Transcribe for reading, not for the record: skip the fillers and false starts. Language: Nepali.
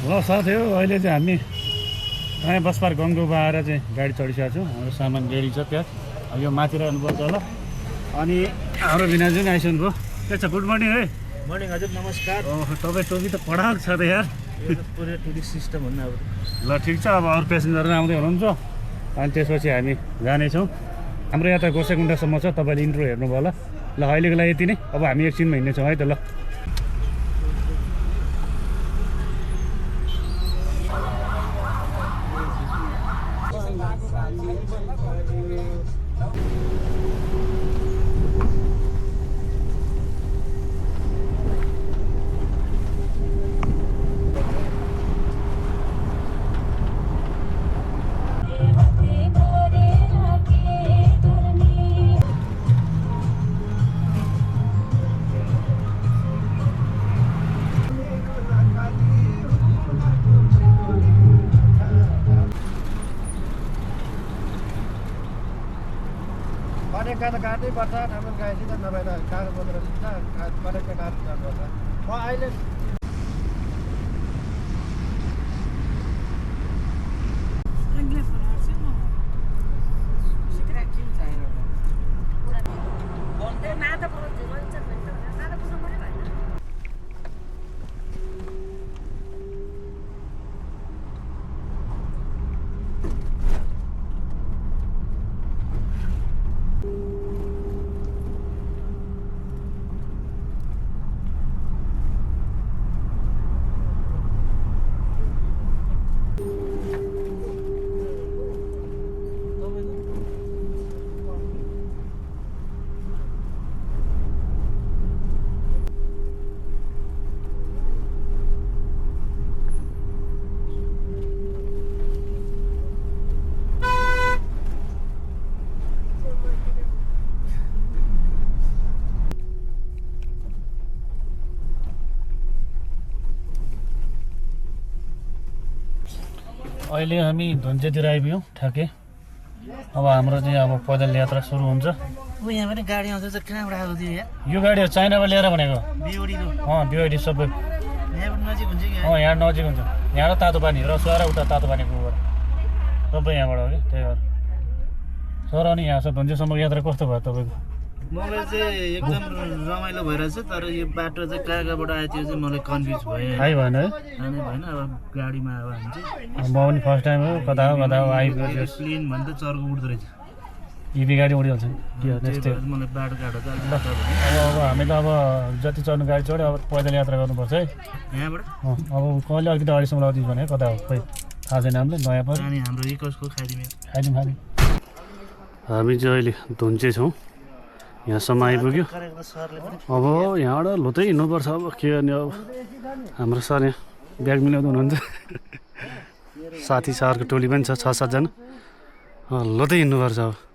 ल साथीहरू अहिले चाहिँ हामी नयाँ बस पार्क गङ्गोबा आएर चाहिँ गाडी चढिसकेको छौँ। हाम्रो सामान रेडी छ त्यहाँ। अब यो माथि रहनुपर्छ होला। अनि हाम्रो भिनाजु पनि आइसक्नु भयो। के छ, गुड मर्निङ है। मर्निङ हजुर, नमस्कार। तपाईँ टोपी त पढाएको छ त यार। पुरै टुरिस्ट सिस्टम भन्नु अब। ल ठिक छ, अब अरू पेसेन्जरहरू आउँदै हुनुहुन्छ। अनि त्यसपछि हामी जानेछौँ। हाम्रो यात्रा गोसेकुण्डासम्म छ। तपाईँले इन्ट्रो हेर्नुभयो होला। ल अहिलेको लागि यति नै। अब हामी एकछिनमा हिँड्नेछौँ है त। ल कनेक्टका त काट्नै पर्छ, नभए गाइसित नभए त कागज पत्र दिन्छ, कनेक्टका काट्नुपर्छ। म अहिले अहिले हामी धुन्चेतिर आइपुग्यौँ ठ्याक्कै। अब हाम्रो चाहिँ अब पैदल यात्रा सुरु हुन्छ। यहाँ पनि गाडी आउँछ, कहाँबाट आएको थियो यहाँ? यो गाडीहरू चाइनाबाट ल्याएर भनेको। बिओडी सबै यहाँबाट नजिक हुन्छ कि? यहाँ नजिक हुन्छ। यहाँ र तातो पानी रसुवा र उता तातो पानी पुगेर सबै यहाँबाट हो कि। त्यही भएर सर, अनि यहाँ छ धुन्चेसम्मको यात्रा कस्तो भयो तपाईँको? मलाई चाहिँ एकदम रमाइलो भइरहेछ, तर यो बाटो चाहिँ कहाँबाट आयो त्यो चाहिँ मलाई कन्फ्युज भयो। थाहै भएन है? थाहै भएन। अब गाडीमा अब हामी चाहिँ म पनि फर्स्ट टाइम हो, कता हो आइपुग्यो। प्लेन भन्दा चर्को उड्दो रहेछ। इभी गाडी उडिहाल्छ नि के हो त्यस्तै। मलाई बाटो घाटो चाहिँ अब हामी त अब जति चढ्नु गाडी चढ्यो, अब पैदल यात्रा गर्नुपर्छ है यहाँबाट। अब कहिले अलिकति अगाडिसम्म लगाउँदै भने कता हो खोइ थाहा छैन हामीलाई। नयाँ पऱ्यो। अनि हाम्रो इकोसको खाइदिउँ। हामी चाहिँ अहिले धुन्चे छौँ। यहाँसम्म आइपुग्यो। अब यहाँबाट लुतै हिँड्नुपर्छ। अब के गर्ने, अब हाम्रो सर यहाँ ब्याग मिलाउँदै हुनुहुन्छ। साथी सरको टोली पनि छ 6-7 जना। लुतै हिँड्नुपर्छ अब।